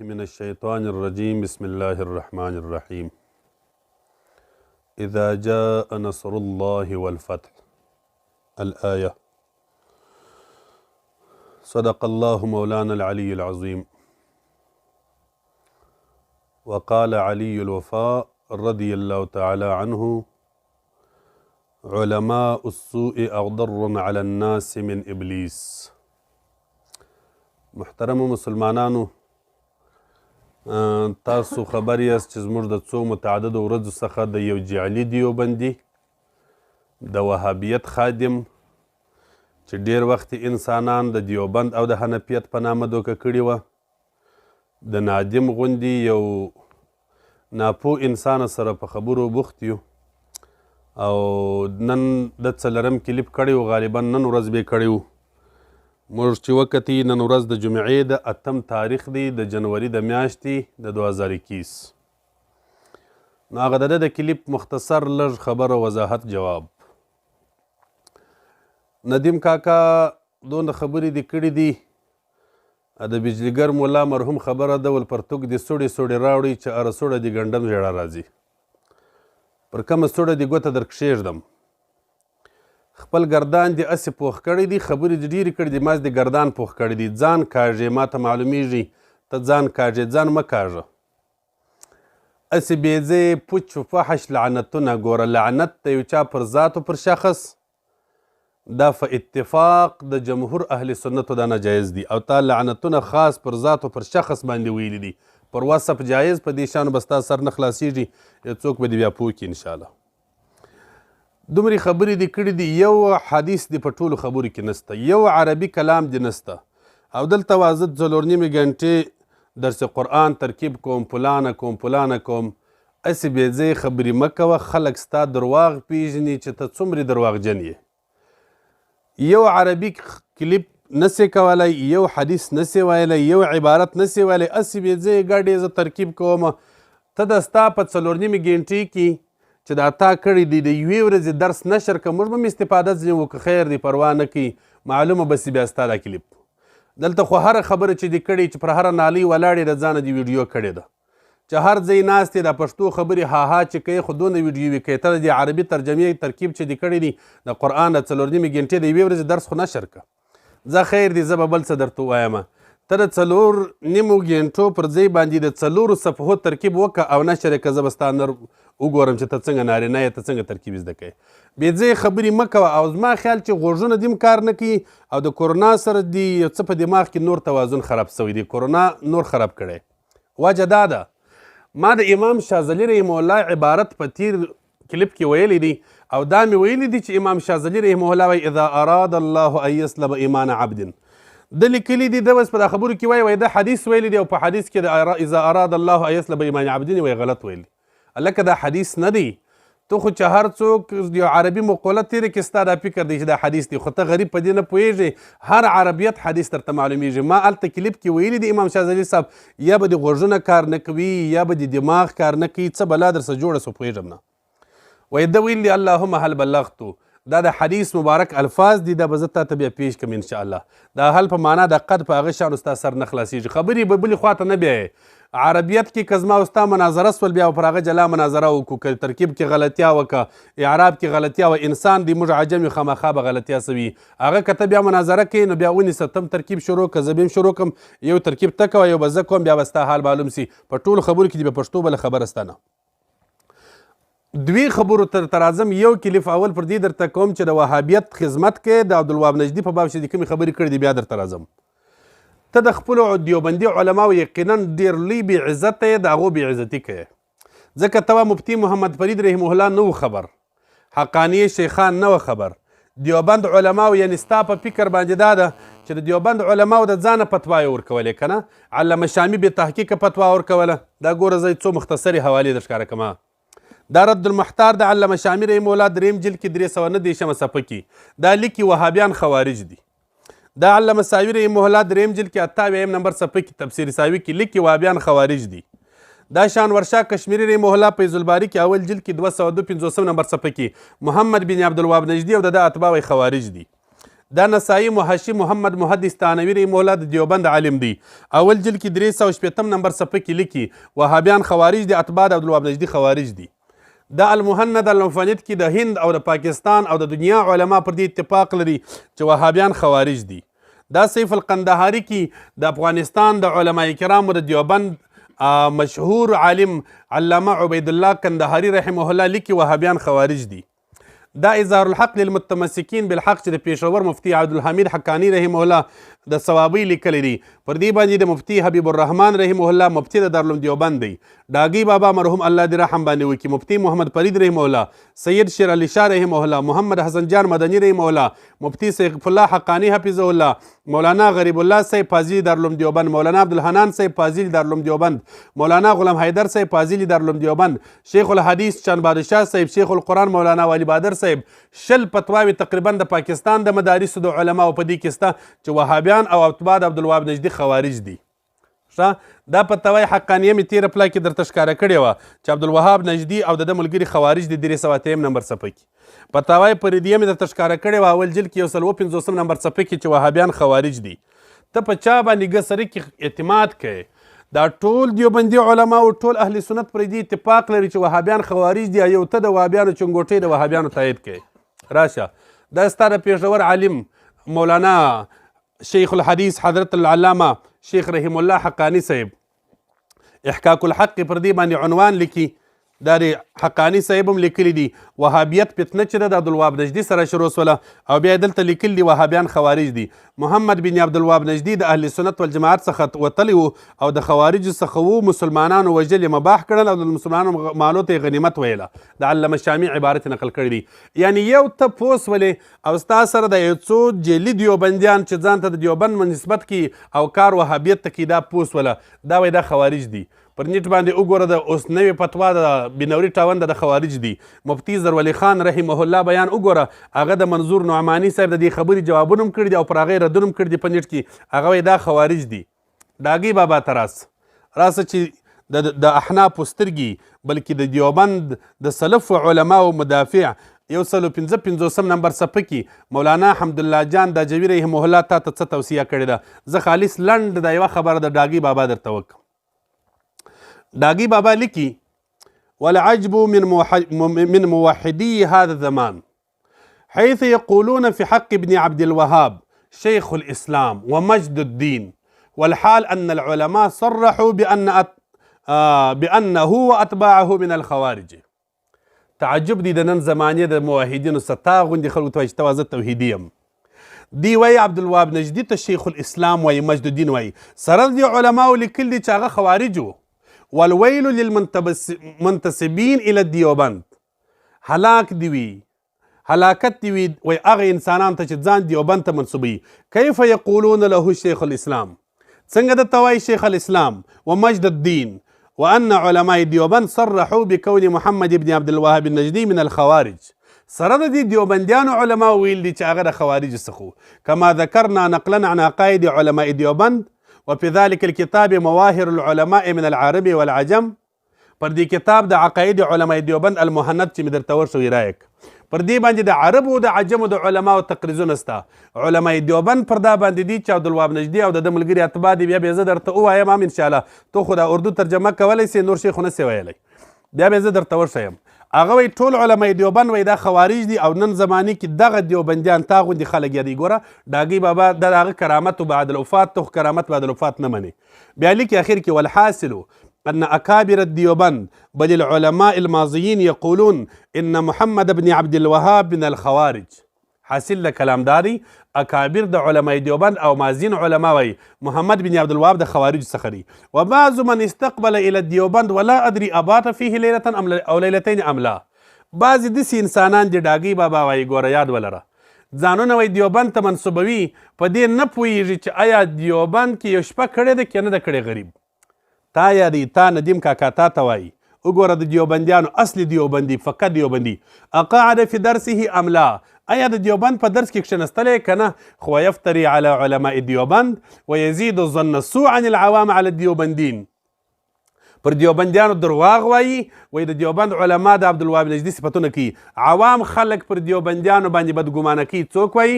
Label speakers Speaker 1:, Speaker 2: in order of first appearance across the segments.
Speaker 1: من الشيطان الرجيم. بسم الله الرحمن الرحيم. إذا جاء نصر الله والفتح. الآية. صدق الله مولانا العلي العظيم. وقال علي الوفاء رضي الله تعالى عنه: علماء السوء أضر على الناس من إبليس. محترم مسلمانانو، تاسو خبر یاست چې زموږ د څو متعددو ورځو څخه د یو جعلي دیوبندي د وهابیت خادم چې ډیر وخت انسانان د دیوبند او د حنفیت په نامه دوکه کړي وه، د نادم غوندې یو ناپوه انسان سره په خبرو بوخت یو او نن د څلورم کلیپ کړی و، غالبا نن ورځ به یې کړی و. موږ چې وکتي نن ورځ د جمعې د اتم تاریخ دی، د جنوري د میاشتې د 2021. نو هغه د ده د کلیپ مختصر لږ خبره وضاحت جواب. ندیم کاکا دونه خبرې دې کړې دي، د بجلیګر مولا مرحوم خبره ده، ول پرتوګ دې سوړې سوړې راوړي چې هره سوړه دې ګنډم ژړا راځي، پر کومه سوړه دې ګوته در کښېږدم. خپل ګردان دې هسې پوخ کړی دی، خبرې دې ډېرې کړې دي، ماز دې ګردان پوخ کړی دی. ځان کاږې، ما ته معلومیږي ته ځان کاږې، ځان مه کاږه. هسې بې ځایه پوچ و فحش لعنتونه. ګوره، لعنت د یو چا پر ذات و پر شخص دا په اتفاق د جمهور اهل سنتو دا ناجایز دي، او تا لعنتونه خاص پر ذات و پر شخص باندې ویلي دي. پر وصف جایز، په دې شانو به ستا سر نه خلاصیږي، یو څوک به دې بیا پوه کړي انشاءالله. دومرې خبرې دې کړې دي، یو حدیث دې په ټولو خبرو کې نسته، یو عربي کلام دې نسته. او دلته وازه 4.5 ګنټې درس قرآن ترکیب کوم، پلانه کوم، پلانه کوم. هسې بې ځایه خبرې مه کوه، خلک ستا درواغ پیژني چې ته څومرې درواغجن یې. یو عربي کلیپ نسې کولی، یو حدیث نسې ویلی، یو عبارت نسې ویلی، هسې بې ځایه ګډې زه ترکیب کوم. ته د ستا په 4.5 ګنټې کې چې دا تا کړی دی د یوې ورځې درس نشر که موږ به هم استفاده ځینې وکړو، خیر دی، پروا نه کوي، معلومه به سي بیا ستا دا کلیپ. دلته خو هره خبره چې دې کړې چې پر هره نالۍ ولاړې د ځانه دې ویډیو کړې ده، چې هر ځای ناست دی دا پښتو خبرې ها ها چې کوې خو دونه ویډیو کوې. ته د دې عربي ترجمې ترکیب چې دې کړی دی د قرآن د 4.5 ګنټې د یوې ورځې درس خو نشر که. ځه خیر دی، زه به بل څه درته ووایم. ته د 4.5 ګنټو پر ځای باندې د 4 صفحو ترکیب وکړه او نشر یې که، زه به ستا نر وګورم چې ته څنګه نارینه یې، ته څنګه ترکیب زده کوې. بې ځایه خبرې مه کوه. او زما خیال چې غوږونه دې هم کار نه کوي او د کورونا سره دې یو څه په دماغ کې نور توازن خراب سوی دی، کورونا نور خراب کړی. وجه دا ده، ما د امام شاذلي رحمه الله عبارت په تیر کلیپ کې ویلی دی، او دا مې ویلی دی چې امام شاذلي رحمه الله وایي اذا اراد الله ان یسلب ایمان عبد. ده لیکلي دي، ده بس په دا خبرو کې وایي، وایي ده حدیث ویلی دی او په حدیث کې د اذا اراد الله ان یسلب ایمان عبد وایي غلط ویلی. لکه دا حدیث نه دی. ته خو چې هر څوک یو عربي مقوله تېره کې ستا دا فکر دی چې دا حدیث دی، خو ته غریب په دې نه پوهېږې. هر عربیت حدیث درته معلومیږي. ما هلته کلیپ کې ویلي دي امام شاذلي صاحب، یا به دې غوږونه کار نه کوي یا به دې دماغ کار نه کوي، څه بلا درسره جوړه سو پوهېږم نه. وایي ده ویلي اللهم هل بلغتو. دا د حدیث مبارک الفاظ دي، دا به زه تا ته بیا پیش کړم انشاءالله. دا هل په معنا د قد په هغه شان ستا سر نه خلاصېږي. خبرې به بلې خوا ته نه بیایې. عربیت کې که زما او ستا مناظره سول بیا پر هغه جلا مناظره وکړو، که ترکیب کې غلطیا وکړه، اعراب کې غلطیا وه، انسان دی موږ عجم یو خامخا به غلطیا سوي. هغه که ته بیا مناظره کوې نو بیا ونیسه، تم ترکیب شروع که زه به هم شروع کړم، یو ترکیب ته کوه یو به زه کوم، بیا به ستا حال معلوم سي. په ټولو خبرو کې دې به پښتو بله خبره ستا نه. دوی خبرو تر راځم. یو کلیف اول پر دې درته کوم چې د وهابیت خدمت کې د عبدالوهاب نجدي په باب چې دې کومې خبرې کړې دي بیا درته راځم. ته د خپلو دیوبندي علماو یقینا ډېر لوی بې عزته یې، د هغو بې عزتي کوې، ځکه ته مفتي محمد فرید رحمه الله نه و خبر، حقاني شیخان نه و خبر، دیوبند علماو یعنې ستا په فکر باندې دا ده چې د دیوبند علماو د ځانه فتوا یې ورکولې که نه، علامه شامي بې تحقیقه فتوا ورکوله. دا ګوره زه څو مختصرې حوالې در ښکاره کړم. دا رد المحتار د علامه شامي رحمه الله دریم جلد کې 319 صفحه کې دا لیکي وهابیان خوارج دي. دا علامه ساوي رحمه الله دریم جلد کې 78 نمبر صفحه کې تفسیر ساوي کې لیکي وهابیان خوارج دي. دا شان ورشا کشمیری رحمه الله فیض الباري کې اول جلد کې 252 نمبر صفحه کې محمد بن عبدالوهاب نجدي او د ده اتباع خوارج دي. دا نسائی محشی محمد محدث تانوی رحمه الله د دیوبند عالم دی، اول جلد کې 360 نمبر صفحه کې لیکي وهابیان خوارج دي، اتباع د عبدالوهاب نجدي خوارج دي. دا المهند المفند کې د هند او د پاکستان او د دنیا علما پر دې اتفاق لري چې وهابیان خوارج دي. دا سیف القندهاري کې د افغانستان د علما کرامو د دیوبند مشهور عالم علامه عبید الله کندهاري رحمه الله لیکي وهابیان خوارج دي. دا اظهار الحق للمتمسکین بالحق چې د پېښور مفتي عبدالحمید حقاني رحمه الله د ثوابۍ لیکلی دی، پر دې باندې د مفتي حبیب الرحمن رحمه الله مفتي د دارالعلوم دیوبند دی، ډاګي بابا مرحوم الله دې رحم باندې وکړي، مفتي محمد فرید رحمه الله، سید شیر علي شاه رحمه الله، محمد حسن جان مدني رحمه الله، مفتي سیف الله حقاني حفظه الله، مولانا غریب الله صاحب فاضل دارالعلوم دیوبند، مولانا عبدالحنان صاحب فاضل دارالعلوم دیوبند، مولانا غلام حیدر صاحب فاضل دارالعلوم دیوبند، شیخ الحدیث چند بادشاه صاحب، شیخ القرآن مولانا والی بادر صاحب. 20 فتواوې تقریبا د پاکستان د مدارسو د علماو په دې کې سته چې وهابیان او اتباع د عبدالوهاب نجدي خوارج دي. ښه، دا فتوای حقانیه مې تېره پلا کې درته ښکاره کړې وه چې عبدالوهاب نجدي او د ده ملګري خوارج دي، 308 نمبر صفحه کې. فتوای پریدیه مې درته ښکاره کړې وه اول جلد کې 150 نمبر صفحه کې چې وهابیان خوارج دي. ته په چا باندې ګسري کې اعتماد کوې؟ دا ټول دیوبندي علما او ټول اهل سنت پر دې اتفاق لري چې وهابیان خوارج دي، یو ته د وهابیانو چنګوټې د وهابیانو تایید کوي. راشه، دا ستا د پېښور عالم مولانا شیخ الحدیث حضرت العلامه شیخ رحیم الله حقاني صاحب احقاق الحق پر دې باندې عنوان لیکي. دا د حقاني صاحب هم لیکلي دي وهابیت فتنه چې ده د عبدالوهاب نجدي سره شروع سوله، او بیا یې دلته لیکلي دي وهابیان خوارج دي. محمد بن عبدالوهاب نجدي د اهل سنت والجماعت څخه وتلی و او د خوارجو څخه وو، مسلمانانو وژل یې مباح کړل او د مسلمانانو مالو ته یې غنیمت ویله. د علامه شامي عبارت یې نقل کړی دی. یعنی یو ته پوه سولې او ستا سره د یو څو جعلي دیوبندیان چې ځان ته د دیوبند نسبت کوي او کار وهابیت ته کوي، دا پوه سوله، دا وایي دا خوارج دي. پر نیټ باندې وګوره، د اوس نوې فتوا د بنوري ټاون د خوارج دي. مفتي زرولي خان رحمه الله بیان وګوره، هغه د منظور نعماني صاحب د دې خبرې جوابونه هم کړي دي او پر هغې ردونه هم کړي دي په نیټ کې. هغه وایي دا خوارج دي. ډاګي بابا ته راسه چې د احنافو سترګې، بلکې د دیوبند د سلف علماو مدافع 155 نمبر صفحه کې مولانا حمدالله جان داجوي رحمه الله تا ته څه توصیه کړې ده. زه خالص لنډ دا یوه خبره د ډاګي بابا درته وکړم. ډاګي بابا لیکي والعجب من موحدي هذا الزمان حيث يقولون في حق ابن عبد الوهاب شيخ الإسلام ومجد الدين، والحال أن العلماء صرحوا بأنه وأتباعه من الخوارج. تعجب دي د نن زمانې د موحدینو ستا غوندې خلکو ته وایي چې ته زه توحیدي یم. دی وایي عبدالوهاب نجدي ته شیخ الاسلام وایي، مجد الدین وایي، سره د دې علماو لیکل دي چې هغه خوارج وو. والویل للمنتسبین الى الدیوبند، هلاک دی وي، هلاکت دی وي وایي هغه انسانان ته چې ځان دیوبند ته منسوبوي. کیف یقولون له شیخ الاسلام، څنګه درته وایي شیخ الاسلام ومجد الدین، وأن علماء دیوبند صرحوا بكون محمد بن عبد الوهاب النجدي من الخوارج. سره د دې دیوبندیانو علما ویل دي چې هغه د خوارج څخه وو، کما ذکرنا نقلا عن عقاید علماء دیوبند وفي ذلك الكتاب مواهر العلماء من العرب والعجم. پر دې کتاب د عقاید علماء دیوبند المهند چې مې درته ورښوي رایک، پر دې باندې د عربو د عجمو د علماو تقریظونه سته. علماء دیوبند پر دا باندې دي چې عبدالوهاب نجدي او د ده ملګري اتباع دي. بیا به زه درته ووایم هم انشاءالله، ته خو دا اردو ترجمه کولی سې، نور شی خو نه سې ویلی، بیا به زه درته وښیم. هغه وایي ټول علماء دیوبند وایي دا خوارج دي، او نن زمانې کې دغه دیوبندیان تا غوندې خلک یادوي. ګوره ډاګي بابا دا د هغه کرامت بعد الوفات، ته خو کرامت بعد الوفات نه منې. بیا لیکي اخر کې والحاصل أن أكابر الديوبند بل العلماء الماضيين يقولون إن محمد بن عبد الوهاب من الخوارج. حاصل له کلام داری اکابر د علماء دیوبند او مازین علما وایي محمد بن عبد الوهاب د خوارج څخه دي. وبعض من استقبل الى الديوبند ولا ادري ابات فيه ليله ام او ليلتين ام لا. بعضې داسې انسانان دي ډاګي بابا وایي، ګوره یاد ولره، ځانونه وایي دیوبند ته منسوبوي، په دې نه پوهېږي چې آیا دیوبند کې یو شپه کړې ده که نه ده کړې. غریب تا یادوي، تا ندیم کاکا تا ته وایي، وګوره د دیوبندیانو اصلي دیوبندي فقط دیوبندي اقعد فی درسه ام لا، آیا د دیوبند په درس کې کښېنستلی که نه؟ خو یفتري علی علماء دیوبند ویزید الظن السوء عن العوام علی الدیوبندین. پر دیوبندیانو درواغ وایي، وایي د دیوبند علما د عبدالوهاب نجدي صفتونه کوي. عوام خلک پر دیوبندیانو باندې بدګمانه کوي. څوک وایي؟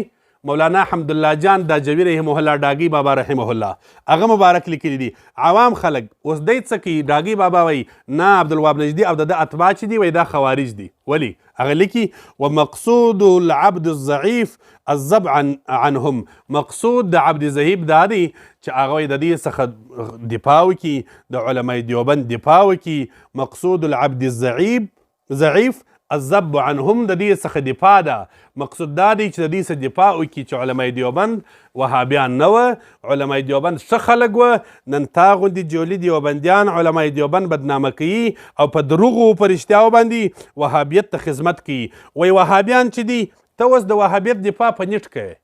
Speaker 1: مولانا حمدالله جان داجوي رحمه الله، ډاګي بابا رحمه الله، هغه مبارک لیکلي دي. عوام خلک اوس دی څه کوي؟ ډاګي بابا وایي نه، عبدالوهاب نجدي او د ده اتباع چې دي وایي دا خوارج دي. ولي؟ هغه لیکي ومقصود العبد الضعیف الذب عنهم، مقصود د عبد ضعیف دا دی چې هغه وایي د دې څخه دفاع وکړي، د علماء دیوبند دفاع وکړي. مقصود العبد الضعیف ضعیف الذب عنهم، د دې څخه دفاع ده. مقصود دا دی چې د دې څخه دفاع وکړي چې علماء دیوبند وهابیان نه وه، علماء دیوبند ښه خلک وه. نن تا غوندې جولي دیوبندیان علماء دیوبند بدنامه کوي او په دروغو په رښتیاو باندې وهابیت ته خدمت کوي. وایي وهابیان چې دي، ته اوس د وهابیت دفاع په نیټ کوې.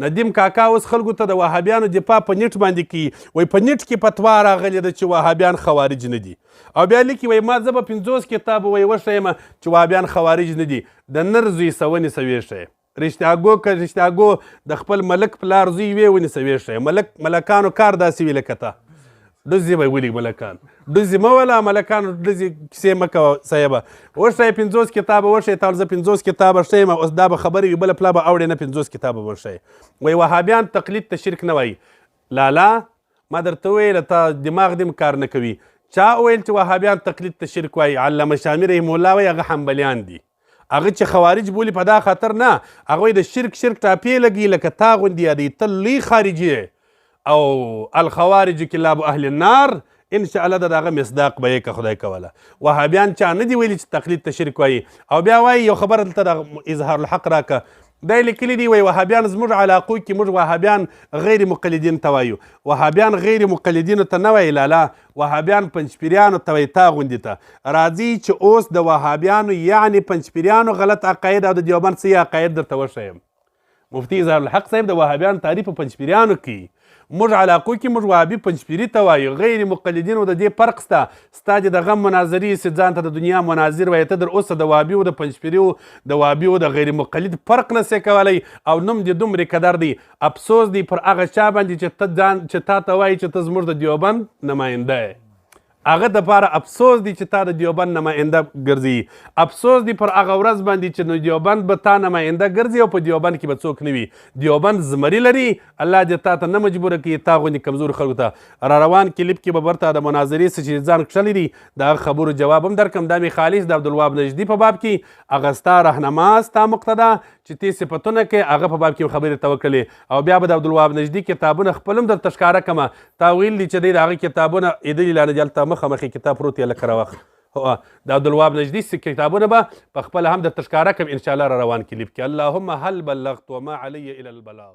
Speaker 1: ندیم کاکا اوس خلکو ته د وهابیانو دفاع په نیټ باندې کوي. وایي په نیټ کې فتوا راغلې ده چې وهابیان خوارج نه دي، او بیا لیکي وایي ما زه به 50 کتابه وایي وښیم چې وهابیان خوارج نه دي. د نر زوی څه ونیسه ویښیه، رښتیاګو که رښتیاګو د خپل ملک پلار زوی وی ونیسه ویښیه. ملکانو کار داسې وي لکه تا ډزې به ولي، ملکان ډزې مه وله، ملکانو ډزې کیسې مه کوه صاحبه. وښیه 50 کتابه وښیه، تا زه 50 کتابه ښیم، اوس دا به خبرې وي، بله پلا به اوړې نه 50 کتابه به وښیې. وایي وهابیان تقلید ته شرک نه وایي. لالا ما درته وویل تا دماغ دې هم کار نه کوي. چا وویل چې وهابیان تقلید ته شرک وایي؟ علامه شامي رحمه الله وایي هغه حنبلیان دي، هغه چې خوارج بولي په دا خاطر نه، هغه وایي د شرک شرک ټاپې لګي لکه تا غوندې یادوي، ته لوی خارجي یې او الخوارج کلاب اهل النار. ان شاء الله د هغه مصداق به یې که خدای کوله. وهابیان چا نه دي ویلي چې تقلید ته شرک وایي. او بیا وایي یو خبره دلته د اظهار الحق راکه، دا یې لیکلي دي، وایي وهابیان زموږ علاقو کې موږ وهابیان غیر مقلدین ته وایو. وهابیان غیر مقلدینو ته نه وایي لالا، وهابیان پنجپیریانو ته وایي، تا غوندې ته. راځي چې اوس د وهابیانو یعنې پنجپیریانو غلط عقاید او د دیوبند صحیح عقاید درته وښیم. مفتي اظهار الحق صاحب د وهابیانو تعریف په پنجپیریانو کوي. موږ علاقو کې موږ وهابي پنجپیري ته وایو، غیر مقلدینو د دې فرق سته. ستا دې د غم مناظرې سي ځان ته د دنیا مناظر وایي، ته در اوسه د وهابیو د پنجپیریو د وهابیو د غیر مقلد فرق نه سې کولی او نوم دې دومرې قدر دی. افسوس دی پر هغه چا باندې چې ته ځان چې تا ته وایي چې ته زموږ د دیوبند نماینده یې، هغه دپاره افسوس دی چې تا د دیوبند نماینده ګرځي. افسوس دی پر هغه ورځ باندې چې نو دیوبند به تا نماینده ګرځي او په دیوبند کې به څوک نه وي. دیوبند زمري لري، الله دې تا ته نه مجبوره کړي، تا غوندې کمزورو خلکو ته. را روان کلیپ کې به ورته د مناظرې څه چې ځان کښلی دی د هغه خبرو جواب هم درکړم. دا مې خالص د عبدالوهاب نجدي په باب کې هغه ستا رهنما ستا مقتدا چې تې صفتونه کوې هغه په باب کې خبرې ته وکړلې. او بیا به د عبدالوهاب نجدي کتابونه خپل هم درته ښکاره کړم. تا ویل دي چې دی د هغه کتابونه ایدلي لا نه دي، هلته مخامخ کتاب پروت دی لکه راوخت. هو د عبدالوهاب نجدي کتابونه به په خپله هم درته ښکاره کړم انشاءالله را روان کلیپ کې. اللهم هل بلغت وما علی الا البلاغ.